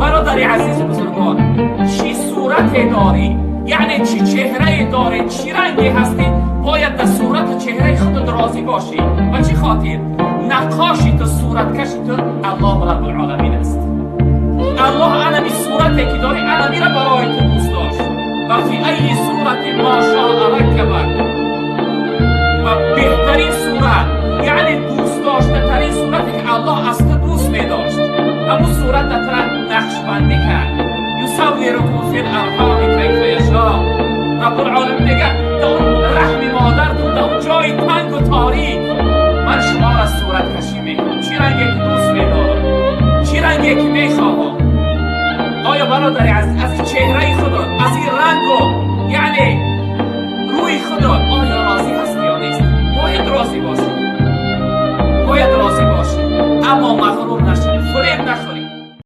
Бародари азизу бузургвор, чӣ сурате дорӣ, яъне чӣ чеҳрае дорӣ, чӣ ранге ҳастӣ, бояд дар сурату чеҳраи худат розӣ бошӣ. Ба чӣ хотир? Наққоши ту, сураткаши ту Аллоҳу Раббулоламин аст. Аллоҳ анами сурате ки дорӣ, анамира барои ту дӯст дошт. Ва фи айи сурати мо шоа раккабак, ва беҳтарин сурат, яъне дӯстдоштатарин сурате ки Аллоҳ аз ту дӯст медошт, ҳамун сурата тура нақшбандӣ кард. Юсаввирукум фил арҳоми кайфа яшо. Раббулоламин мегӯяд: дар он раҳми модартун, дар он ҷои тангу торик ман шуморо сураткашӣ мекунам, чӣ ранге ки дӯст медорам, чӣ ранге ки мехоҳам. Оё, бародари азиз, аз ин чеҳраи худо, аз ин рангу яъне рӯи худо оё розӣ ҳастӣ ё нест? Бояд розӣ бошӣ, бояд розӣ бошӣ, аммо мағрур нашавӣ, фуреб нахӯрӣ.